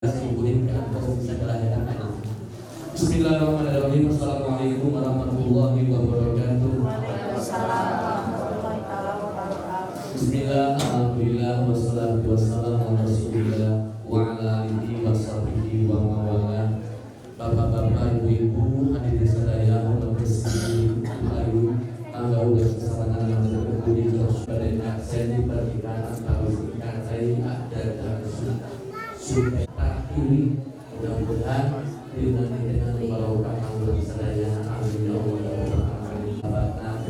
Bismillahirrahmanirrahim. Assalamualaikum warahmatullahi wabarakatuh. Waalaikumsalam warahmatullahi wabarakatuh. Bismillah, alhamdulillah, wassalatu wassalamu ala rasulillah wa ala alihi wa sahbihi wa mawalah. Bapak-bapak, ibu-ibu, hadirin sadaya, hormat ayu, tangga udah sesarangan yang terkebuli terus pada nyakseni pernikahan antara ingkang saya ada dan supaya ini mudah-mudahan dengan barokah kanggo sadaya. Amin ya Allah ya rabbal alamin. Bapak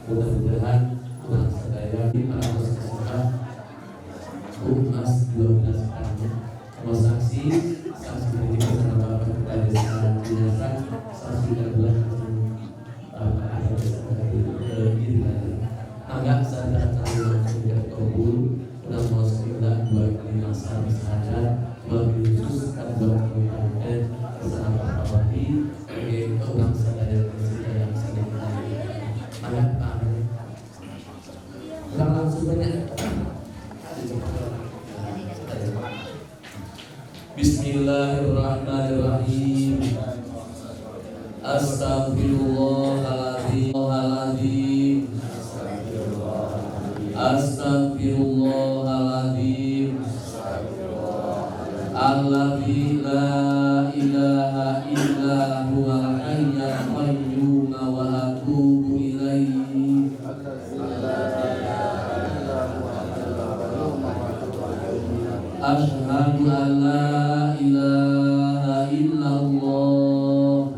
mudah-mudahan kurang sadaya para peserta emas 12 gram. Mau saksi saksi dari bersama Bapak Kepala Desa Binasa, saksi kedua Bapak ada desa dari Angga sadar langsung kabul. Udah mau sekitar dua kali masa saja dua khusus kan dua kali konten bersama Bapak Wali ke urang sadaya yang saling. Angga Pak Udah langsung banyak. Bismillahirrahmanirrahim. Astaghfirullahaladzim, aladzim. Astaghfirullahaladzim. Alladzi la ilaha illa huwal hayyul qayyum wa atubu ilaihi. Asyhadu an la ilaha illallah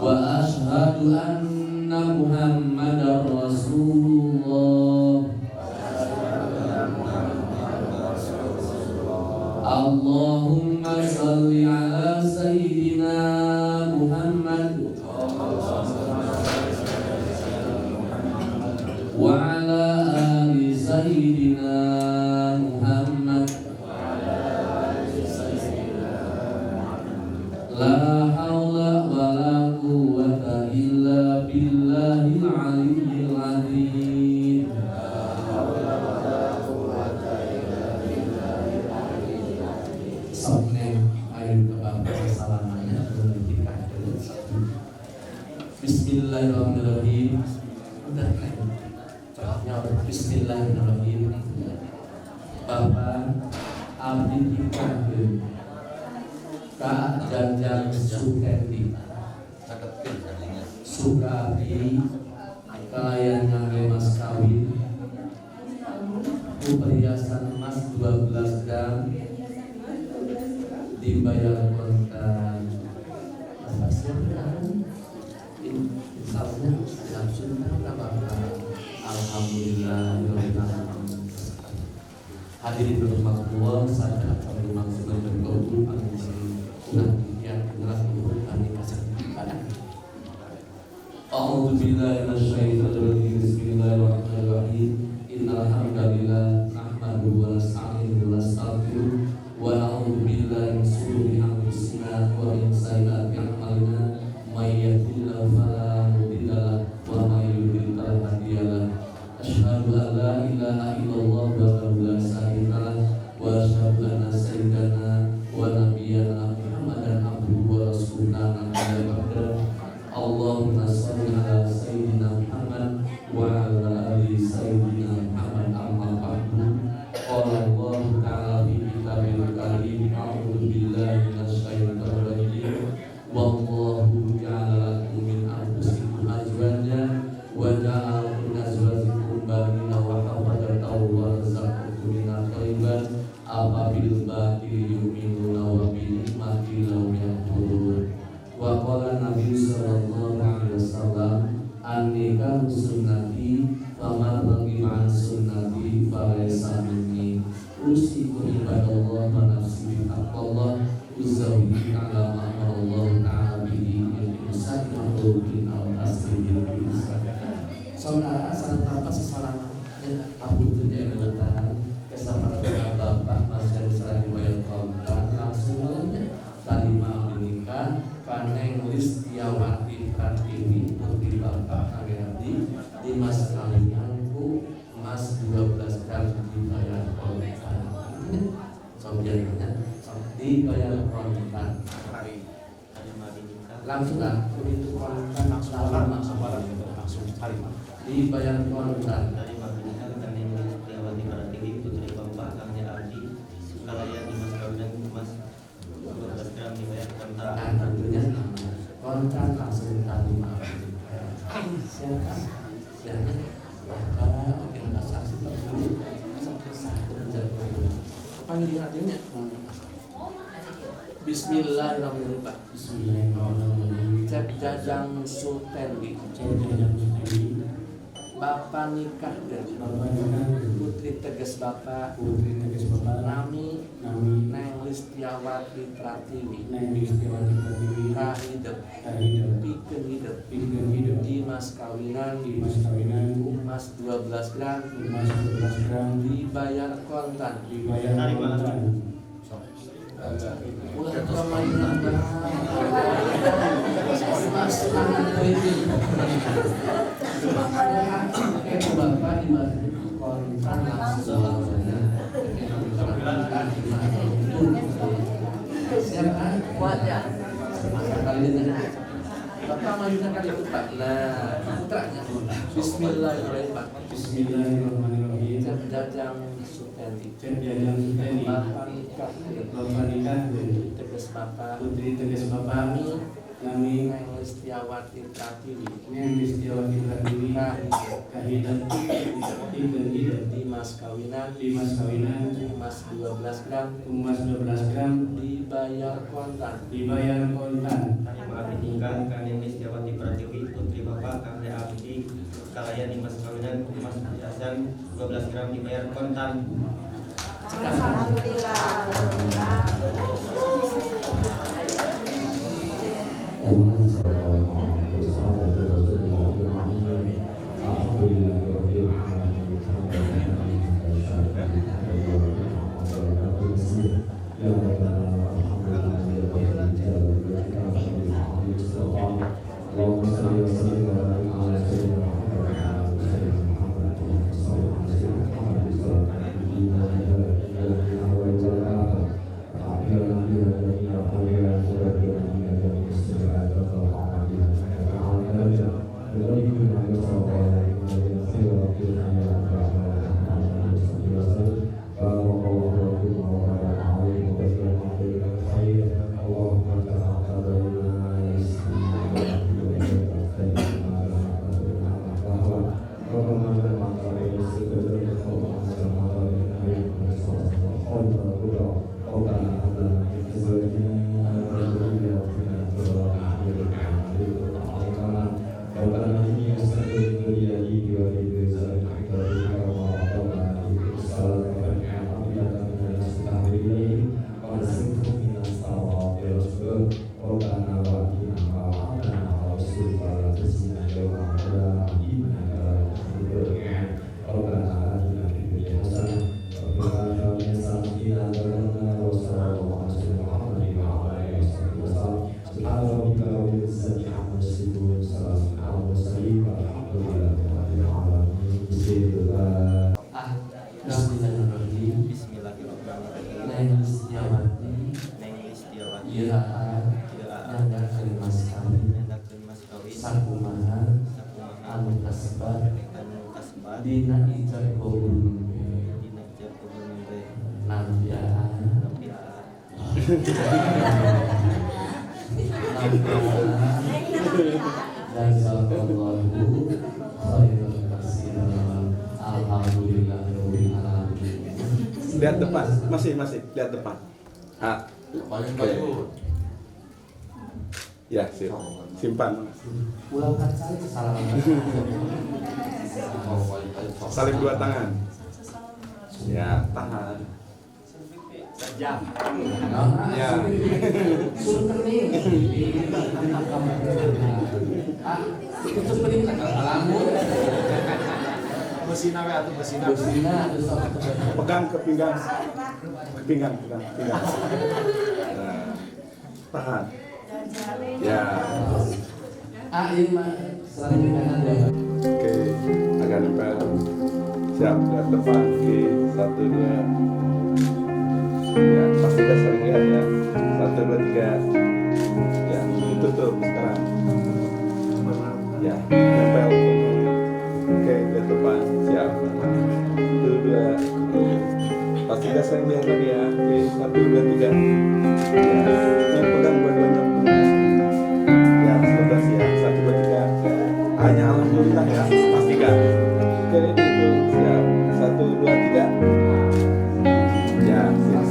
wa asyhadu anna Muhammadar Rasulullah. Allahumma salli ala sayyidina Muhammad wa ala ali sayyidina Muhammad. La haula wa la quwwata illa billahil aliyyil azim. Sok neng ayo ke bapak salamannya. Bismillahirrahmanirrahim. Udah neng. Bismillahirrahmanirrahim. Bapak abdi nikahkeun Kak Jajang Sukendi suka abdi kalayan ngangge mas kawin ku perhiasan emas 12 gram dibayar kontan. Apa sih misalnya langsung apa? Alhamdulillah. Hadirin rahmatullah, saya akan maksud dan berkumpul yang A'udzu billahi minasyaitonir rajim. Bismillahirrahmanirrahim. Innal hamdalillah nahmaduhu wa nasta'inuhu wa nastaghfiruh wa na'udzu billahi min shururi anfusina wa min sayyiati a'malina. May yahdihillahu fala mudilla lahu wa may yudlil fala hadiyalah. Asyhadu an la ilaha illallah wahdahu la syarika lah wa asyhadu anna sayyidana wa nabiyyana Muhammadan abduhu wa rasuluhu la nabiyya ba'da. Allahumma shalli ala sayyidina Muhammad wa ala ali sayyidina Muhammad. Amma ba'du. Qala Allah ta'ala fi kitabil karim, a'udzu billahi minasyaitonir rajim. Wallahu ja'ala lakum min anfusikum azwaja wa ja'ala min azwajikum banina wa hafadatan wa razaqakum minat thayyibat. Afabil batili yu'minuna wa bi ni'mati lahum yakfurun. Wa qala Nabi sallallahu alaihi wasallam, an-nikahu sunnati faman raghiba an sunnati falaysa minni. Usikum ibadallah wa nafsi bi taqwallah uzawwi ala ma Allah ta'ala bihi min insani makhluqin aw tasbihil insan. Saudara sareng bapak seseorang apunten emutan kesabaran bapak Mas yang sareng wayang kontan langsung melenya tarima menikah Kaneng Listiawati Pratiwi putri bapak Kang Abdi dimas kawinanku emas 12 Dibayar kontan. Langsung lah, begitu kontan langsung langsung langsung tarima. Dibayar kontan. Tarima nikah Neng Listiawati Pratiwi putri Bapak Kang Abdi kalayan dimas kawinan emas 12 gram dibayar kontan. Nah, tentunya kontan langsung tarima. Siapa? Siapa? Bapak, oke, saksi dulu. Panggil artinya. Bismillahirrahmanirrahim. Bismillahirrahmanirrahim. Cep Jajang Sutendi. Cep Jajang Sutendi. Bapak nikah dan Bapak nikah putri tegas Bapak. Putri tegas Bapak. Nami Nami Neng Listiawati Pratiwi. Neng Listiawati Pratiwi. Kahidep. Kahidep. Pikeun hidep. Pikeun hidep. Dimas kawinan. Dimas kawinan. Emas 12 gram. Emas 12 gram. Dibayar kontan. Dibayar kontan. Ulah permainan mas bapak kontan langsung. Siapa kuat ya? Bapak majukan kali itu Pak. Nah, putranya. Bismillahirrahmanirrahim. Bismillahirrahmanirrahim. Cep Jajang Sutendi. Cep Jajang Sutendi. Bapak nikah. Bapak nikah. Tegas Bapak. Putri tegas Bapak. Nami Neng Listiawati Pratiwi. Neng Listiawati Pratiwi. Kahidep. Pikeun hidep. Dimas kawinan. Dimas kawinan. Emas 12 gram. Emas 12 gram. Dibayar kontan. Dibayar kontan. Tarima abdi nikah ka Neng Listiawati Pratiwi putri Bapak Kang Abdi kalayan dimas kawinan emas hiasan 12 gram dibayar kontan. Alhamdulillah. Bismillahirrahmanirrahim. Bismillahirrahmanirrahim. Neng Listiawati. Neng Listiawati. Ieu nyandakeun mas kawin. Nyandakeun mas kawin. Sakumaha. Anu kasebat. Anu kasebat. Dina ijab kabul. Dina ijab kabul membe. Nampi aa. Nampi aa. Nampi aa. Jazakallahu khairan katsiran. Alhamdulillahirabbil alamin. Lihat depan, masih lihat depan. Ah, oke. Ya, sip. Simpan. Ulang kali kesalahan. Salib dua tangan. Ya, tahan. Sejam. Ya. Suruh kening. Ah, tutup kening lamun. Besina we atuh besina. Besina atuh sok. Pegang ke pinggang. Ke pinggang, pegang, pinggang. Nah, tahan. Ya. Ah, ini mah selanjutnya ya. Oke, agak nempel. Siap, lihat depan. Oke, 1, 2. Ya, pastikan saling lihat ya. 1, 2, 3. Ya, ditutup sekarang. Ya, nempel. Oke, lihat depan. Siap. 1, 2. Pastikan saling lihat lagi ya. Oke, 1, 2, 3. Ya, yang pegang dua-duanya. Ya, 11 ya. 1, 2, 3. Hanya alhamdulillah ya, pastikan. Oke, itu siap. 1, 2, 3. Ya, siap.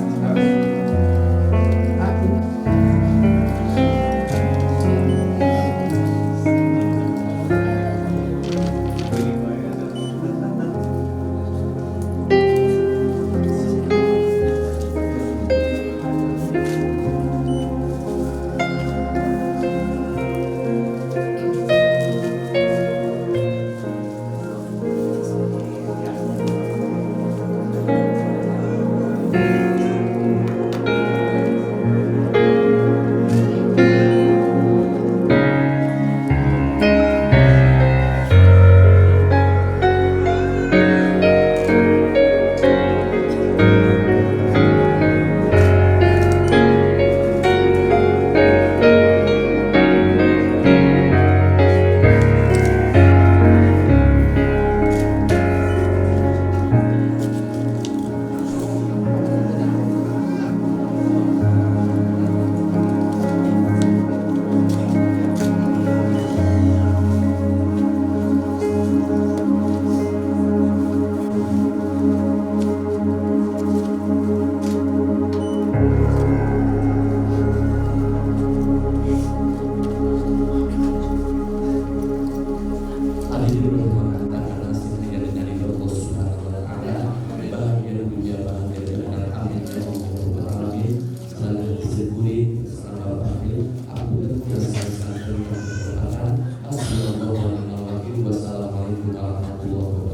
Wassalamualaikum warahmatullahi wabarakatuh.